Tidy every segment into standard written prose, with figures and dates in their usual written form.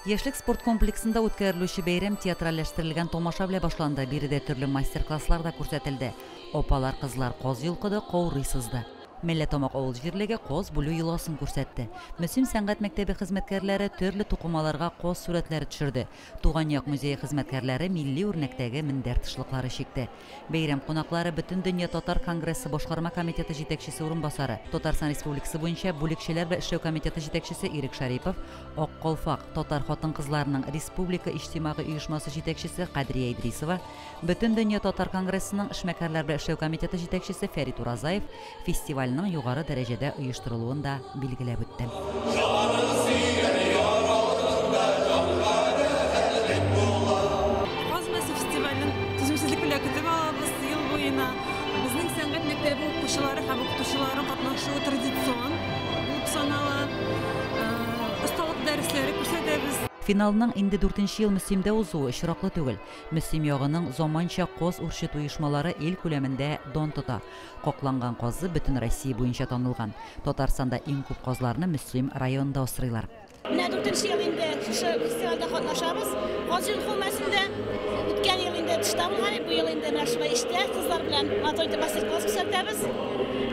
Яшьлек спорт комплексында үткәрелүче бәйрәм театральләштерелгән тамаша белән башланды. Биредә төрле мастер-класслар да күрсәтелде. Апалар, кызлар каз йолкыды, каурый сызды. Мәлләтамак авыл җирлеге каз бүлү йоласын күрсәтте. Мөслим сәнгать мәктәбе хезмәткәрләре төрле тукымаларга каз сурәтләре төшерде. Туган як музее хезмәткәрләре милли үрнәктәге мендәр тышлыклары чикте. Бәйрәм кунаклары Бөтендөнья татар конгрессы башкарма комитеты җитәкчесе урынбасары, Татарстан Республикасы буенча бүлекчәләр белән эшләү комитеты җитәкчесе Ирек Шәрипов, Ак калфак татар хатын-кызларының республика иҗтимагый оешмасы җитәкчесе Кадрия Идрисова, Бөтендөнья татар конгрессының эшмәкәрләр белән эшләү комитеты җитәкчесе Фәрит Уразаев фестивальнең югары дәрәҗәдә оештырылуын да билгеләп үтте. Каз өмәсе фестивален түземсезлек белән көтеп алабыз ел буена. Безнең сәнгать мәктәбе укучылары һәм укытучылары катнашуы традицион булып санала. Осталык дәресләре күрсәтәбез. Финалның инде дүртенче ел Мөслимдә узуы очраклы түгел. Мөслим ягының заманча каз үрчетү оешмалары ил күләмендә дан тота. Какланган казы бөтен Россия буенча танылган. Татарстанда иң күп казларны Мөслим районында асрыйлар. Менә дүртенче ел инде шушы фестивальдә катнашабыз. Каз йолку өмәсендә. Үткән ел инде тышта булган идек, бу ел инде менә шулай эчтә кызлар белән матур итеп мастер-класс күрсәтәбез.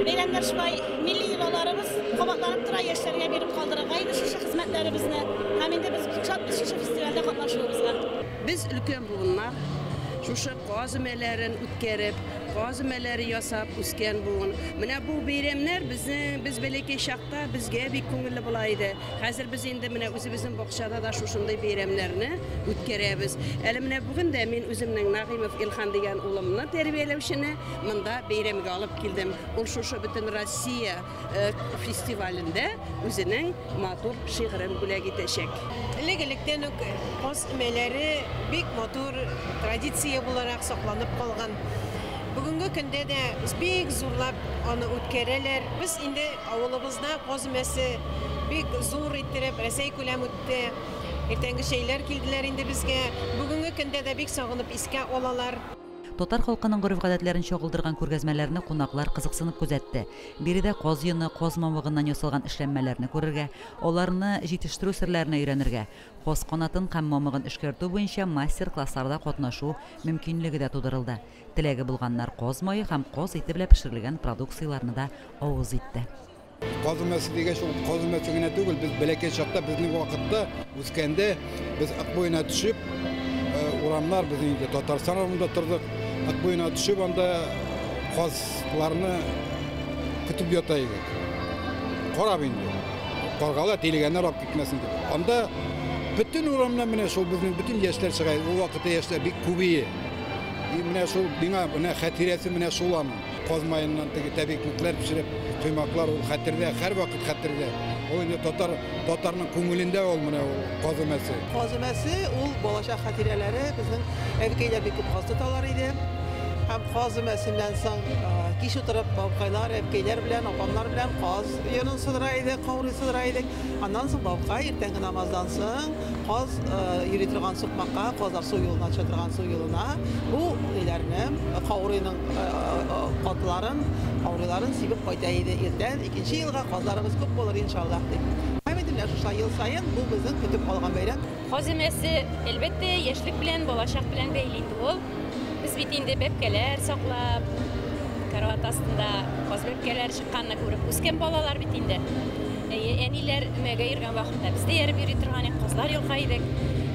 Бәйрәмнәр шулай милли йолаларыбыз кабатланып тора, яшьләргә биреп калдырырга иде шушы хезмәтләребезне. Һәм инде без бик шатбыз шушы фестивальдә катнашуыбызга. Без, өлкән буыннар, шушы каз өмәләрен үткәреп, каз өмәләре ясап үскән буын. Менә бу бәйрәмнәр безнең, без бәләкәй чакта безгә бик күңелле була иде. Хәзер без инде менә үзебезнең бакчада да шушындый бәйрәмнәрне үткәрәбез. Әле менә бүген дә мин үземнең Нагыймов Илхан дигән улымны тәрбияләүчене монда бәйрәмгә алып килдем. Ул шушы Бөтенроссия фестивалендә үзенең матур шигырен бүләк итәчәк. Элек-электән үк каз өмәләре бик матур традиция буларак сакланып калган. Бүгенге көндә дә бик зурлап аны үткәрәләр. Без инде авылыбызда каз өмәсе бик зур иттереп Рәсәй күләм үтте. Иртәнге чәйләр килделәр инде безгә. Бүгенге көндә дә бик сагынып искә алалар. Татар халкының гореф-гадәтләрен чагылдырган күргәзмәләрне кунаклар кызыксынып күзәтте. Биредә каз йоны, каз мамыгыннан ясалган эшләнмәләрне күрергә, аларны җитештерү серләренә өйрәнергә, каз канатын һәм мамыгын эшкәртү буенча мастер-классларда катнашу мөмкинлеге дә тудырылды. Теләге булганнар каз мае һәм каз ите белән пешерелгән продукцияләрне дә авыз итте. Каз өмәсе дигәч, ул каз өмәсе генә түгел, без бәләкәй чакта, безнең вакытта үскәндә без Ык буена төшеп, урамнар, без инде Татарстан урамында тордык, Ык буена төшеп, анда казларны көтеп ята идек. Карап инде. Каргалар, тилегәннәр алып китмәсен дип. Анда бөтен урамнан менә шул безнең бөтен яшьләр чыга иде. Ул вакытта яшьләр бик күп иде. И менә шул миңа менә хатирәсе менә шул аның. Каз маеннан теге тәбикмәкләр пешереп, коймаклар ул хәтердә, һәрвакыт хәтердә. Ул инде татар, татарның күңелендә ул менә ул каз өмәсе. Каз өмәсе ул балачак хатирәләре, безнең әбекәйләр бик күп каз тоталар иде. Һәм каз өмәсеннән соң кич утырып бабкайлар, әбекәйләр белән, апамнар белән каз йонын сыдыра идек, каурый сыдыра идек. Аннан соң бабкай иртәнге намаздан соң каз йөри торган сукмакка, казлар су юлына төшә торган су юлына бу ниләрне, каурыйның катларын, каурыйларын сибеп кайта иде. Иртән икенче елга казларыбыз күп булыр иншаллаһ дип. Һәм инде менә шушылай ел саен бу безнең көтеп алган бәйрәм. Каз өмәсе, әлбәттә, яшьлек белән, балачак белән бәйле инде ул. Без бит инде бәбкәләр саклап, карават астында каз бәбкәләр чыкканны күреп үскән балалар бит инде. Әйе, әниләр өмәгә йөргән вакытта без дә ярып йөри торган идек, казлар йолка идек.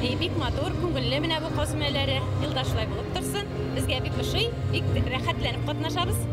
Әйе, бик матур, күңелле менә бу каз өмәләре. Елда шулай булып торсын. Безгә бик ошый, бик рәхәтләнеп катнашабыз.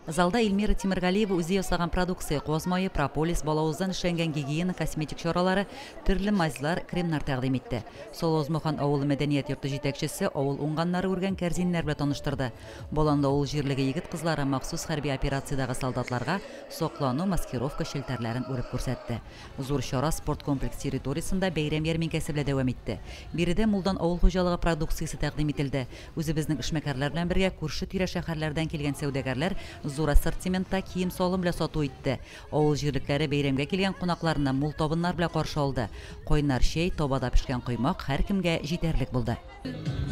Залда Эльмира Тимергалиева үзе ясаган продукция, каз мае, прополис, балавыздан эшләнгән гигиена, косметик чаралары, төрле мазьлар, кремнар тәкъдим итте. Солозмухан авылы мәдәният йорты җитәкчесе авыл уңганнары үргән кәрзиннәр белән таныштырды. Баланлы авыл җирлеге егет кызлары махсус хәрби операциядәге солдатларга соклану маскировка челтәрләрен үреп күрсәтте. Зур чара спорт комплекс территориясендә бәйрәм ярминкәсе белән дәвам итте. Биредә мулдан авыл хуҗалыгы продукциясе тәкъдим ителде. Үзебезнең эшмәкәрләр белән бергә күрше тирә шәһәрләрдән килгән сәүдәгәрләр зур ассортиментта кием-салым белән сату итте. Авыл җирлекләре бәйрәмгә килгән кунакларны мул табыннар белән каршы алды. Кайнар чәй, табада пешкән коймак һәркемгә җитәрлек булды.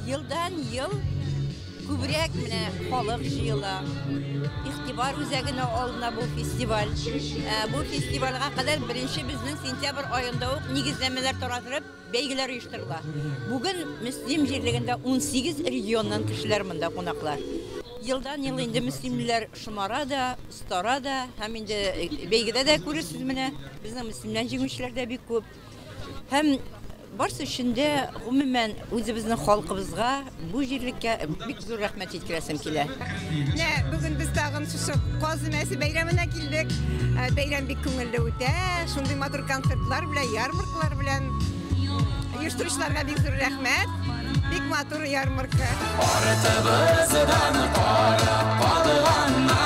Елдан ел Күбрәк менә халык җыела. Игътибар үзәгенә алына бу фестиваль. Бу фестивальгә кадәр беренче безнең сентябрь аенда ук нигезләмәләр таратылып, бәйгеләр оештырыла. Бүген Мөслим җирлегендә 18 регионнан кешеләр монда кунаклар. Елдан-ел инде мөслимлеләр шомара да, остара да һәм инде бәйгедә дә күрерсез менә безнең Мөслимнән җиңүчеләр дә бик күп. Һәм барсы өчен дә, гомумән, үзебезнең халкыбызга, бу җирлеккә бик зур рәхмәт җиткерәсем килә. Менә бүген без тагын шушы Каз өмәсе бәйрәменә килдек. Бәйрәм бик күңелле үтә. Шундый матур концертлар белән, ярмаркалар белән. Оештыручыларга бик зур рәхмәт. Бик матур ярмарка. Артыбыздан карап калганнар.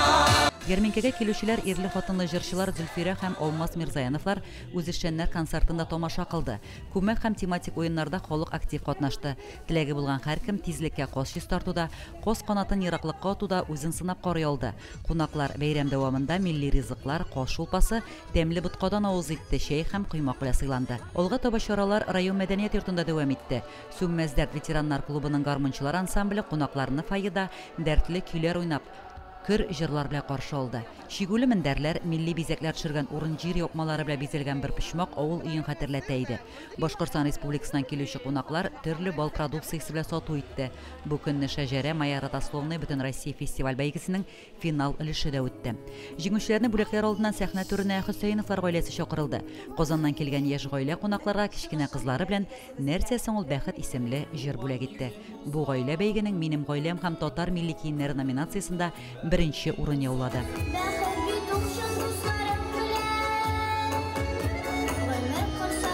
Ярминкәгә килүчеләр ирле-хатынлы җырчылар Зөлфирә һәм Алмаз Мирзаяновлар үзешчәннәр концертында тамаша кылды. Күмәк һәм тематик уеннарда халык актив катнашты. Теләге булган һәркем тизлеккә каз чистартуда, каз канатын ераклыкка атуда үзен сынап карый алды. Кунаклар бәйрәм дәвамында милли ризыклар, каз шулпасы, тәмле боткадан авыз итте, чәй һәм коймак белән сыйланды. Алга таба чаралар район мәдәният йортында дәвам итте. Сүнмәс дәрт ветераннар клубының гармунчылар ансамбле кунакларны фойеда дәртле көйләр уйнап, көр җырлар белән каршы алды. Чигүле мендәрләр, милли бизәкләр төшергән урын-җир япмалары белән бизәлгән бер почмак авыл өен хәтерләтә иде. Башкортстан Республикасыннан килүче кунаклар төрле бал продукциясе белән сату итте. Бу көнне Шәҗәрә Моя родословная Бөтенроссия фестиваль бәйгесенең финал өлеше дә үтте. Җиңүчеләрне бүләкләр алдыннан сәхнә түренә Хөсәеновлар гаиләсе чакырылды. Казаннан килгән яшь гаилә кунакларга кечкенә кызлары белән Нәрсә соң ул бәхет исемле җыр бүләк итте. Бу гаилә бәйгенең Минем гаиләм һәм татар милли киемнәре номинациясендә беренче урын яулады. Бәхет бит ул чын дусларың белән гомер корсаң.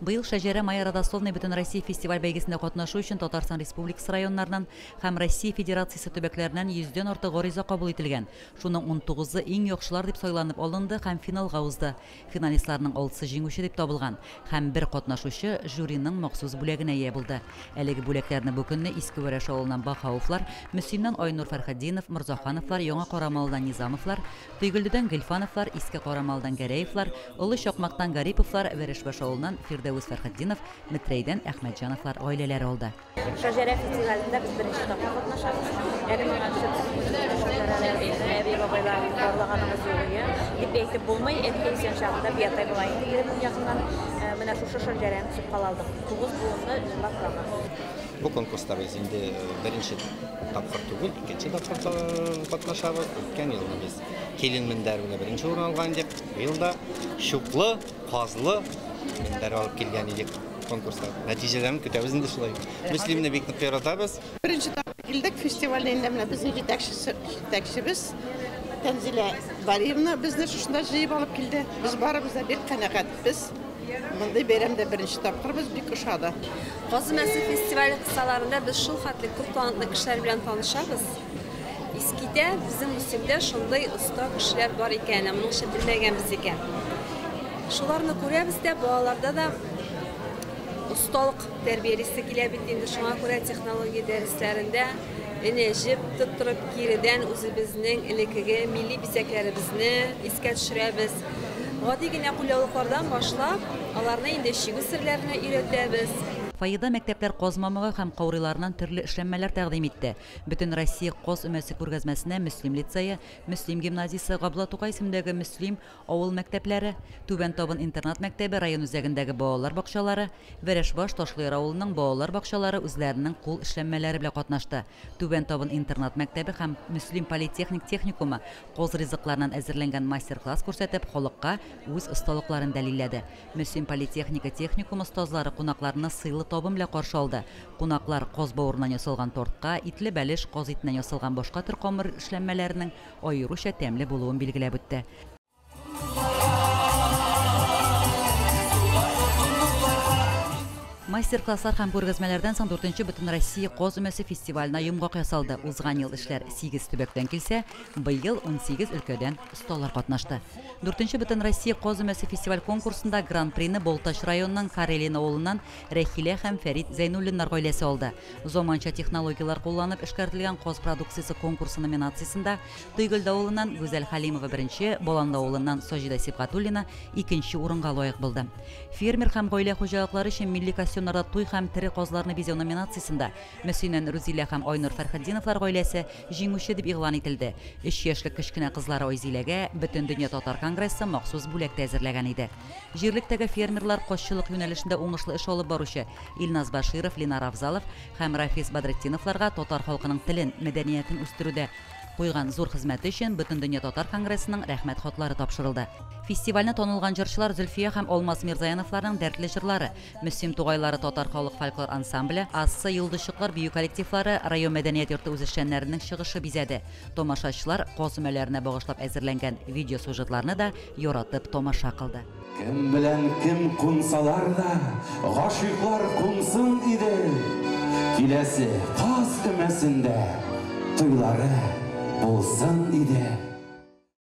Быел Шәҗәрә Моя родословная Бөтенроссия фестиваль бәйгесендә катнашу өчен Татарстан Республикасы районнарыннан һәм Россия Федерациясе төбәкләреннән йөздән артык гариза кабул ителгән. Шуның унтугызы иң яхшылар дип сайланып алынды һәм финалга узды. Финалистларның алтысы җиңүче дип табылган һәм бер катнашучы жюриның махсус бүләгенә ия булды. Әлеге бүләкләрне бу көнне Иске Вәрәш авылыннан Баһауовлар, Мөслимнән Айнур Фәрхетдинов, Морзахановлар, Яңа Карамалыдан Низамовлар, Тойгелдедән Гыйльфановлар, Иске Карамалыдан Гәрәевлар, Олы Чакмактан Гариповлар, Вәрәшбаш авылыннан Фирдәвес Фәрхетдинов, Метрәйдән Әхмәтҗановлар гаиләләре алды. Шәҗәрә фестивалендә без беренче тапкыр катнашабыз. Әле моңарчы без әби-бабайларны барлаганыбыз юк иде. Дип әйтеп булмый. Әткәй исән чагында биатай була инде иремнең ягыннан. Менә шушы шәҗәрәне төзеп кала алдык. Тугыз буынны җырлап торабыз. Бу конкурста без инде беренче тапкыр түгел, икенче тапкыр катнашабыз. Үткән елны без килен мендәр белән беренче урын алган идек. Быел да чуклы, казлы мендәр алып килгән идек конкурста. Нәтиҗәләрен көтәбез инде шулай. Мөслимне бик нык яратабыз. Беренче тапкыр килдек фестивальгә инде менә безнең җитәкчебез Тәнзилә Бариевна безне шушында җыеп алып килде. Без барыбыз да бик канәгатьбез. Мондый бәйрәмдә беренче тапкыр без бик ошады. Каз өмәсе фестивале кысаларында без шул хәтле күп талантлы кешеләр белән танышабыз. Искитә, безнең Мөслимдә шундый оста кешеләр бар икән, ә моның өчен белмәгәнбез икән. Шуларны күрәбез дә, балаларда да осталык тәрбиялисе килә бит инде. Шуңа күрә технология дәресләрендә энә җеп тоттырып, киредән үзебезнең элеккеге милли бизәкләребезне искә төшерәбез. Гади генә кулъяулыклардан башлап, аларны инде чигү серләренә өйрәтәбез. Фойеда мәктәпләр каз мамыгы һәм каурыйларыннан төрле эшләнмәләр тәкъдим итте. Бөтен Россия каз өмәсе күргәзмәсенә Мөслим лицее, Мөслим гимназиясе, Габдулла Тукай исемендәге Мөслим авыл мәктәпләре, Түбән Табын интернат мәктәбе, район үзәгендәге балалар бакчалары, Вәрәшбаш, Ташлыяр авылының балалар бакчалары үзләренең кул эшләнмәләре белән катнашты. Түбән Табын интернат мәктәбе һәм Мөслим политехник техникумы каз ризыкларыннан әзерләнгән мастер-класс күрсәтеп, халыкка үз осталыкларын дәлилләде. Мөслим политехника техникумы остазлары кунакларны сыйлы табын белән каршы алды. Кунаклар каз бавырыннан ясалган тортка, итле бәлеш, каз итеннән ясалган башка төр камыр эшләнмәләренең аеруча тәмле булуын билгеләп үтте. Мастер-класслар һәм күргәзмәләрдән соң 4нче Бөтенроссия каз өмәсе фестиваленә йомгак ясалды. Узган ел эшләр 8 төбәктән килсә, быел 18 өлкәдән осталар катнашты. 4нче Бөтенроссия каз өмәсе фестиваль конкурсында Гран-прины Балтач районының Карелин авылыннан Рәхилә һәм Фәрит Зәйнуллиннар гаиләсе алды. Заманча технологияләр кулланып эшкәртелгән каз продукциясе конкурсы номинациясендә Тойгелде авылыннан Гүзәл Халимова беренче, Баланлы авылыннан Саҗида Сибгатуллина икенче урынга лаек булды. Фермер һәм гаилә хуҗалыклары өчен милли костюмнар урамнарда туй һәм тере казларны бизәү номинациясендә Мөслимнән Рузилә һәм Айнур Фәрхетдиновлар гаиләсе җиңүче дип игълан ителде. Өч яшьлек кечкенә кызлары Айзиләгә Бөтендөнья татар конгрессы махсус бүләк тә әзерләгән иде. Җирлектәге фермерлар казчылык юнәлешендә уңышлы эш алып баручы Илназ Баширов, Ленар Авзалов һәм Рафис Бәдретдиновларга татар халкының телен, мәдәниятен үстерүдә куйган зур хезмәте өчен Бөтендөнья татар конгрессының Рәхмәт хатлары тапшырылды. Фестивальне танылган җырчылар Зөлфия һәм Алмаз Мирзаяновларның дәртле җырлары, Мөслим тугайлары татар халык фольклор ансамбле, Ассы йолдызчыклар бию коллективлары, район мәдәният йорты үзешчәннәренең чыгышы бизәде. Тамашачылар каз өмәләренә багышлап әзерләнгән видеосюжетларны да яратып тамаша кылды. Кем белән кем кунсалар да, гашыйклар кунсын иде. Киләсе каз өмәсендә туйлары булсын иде.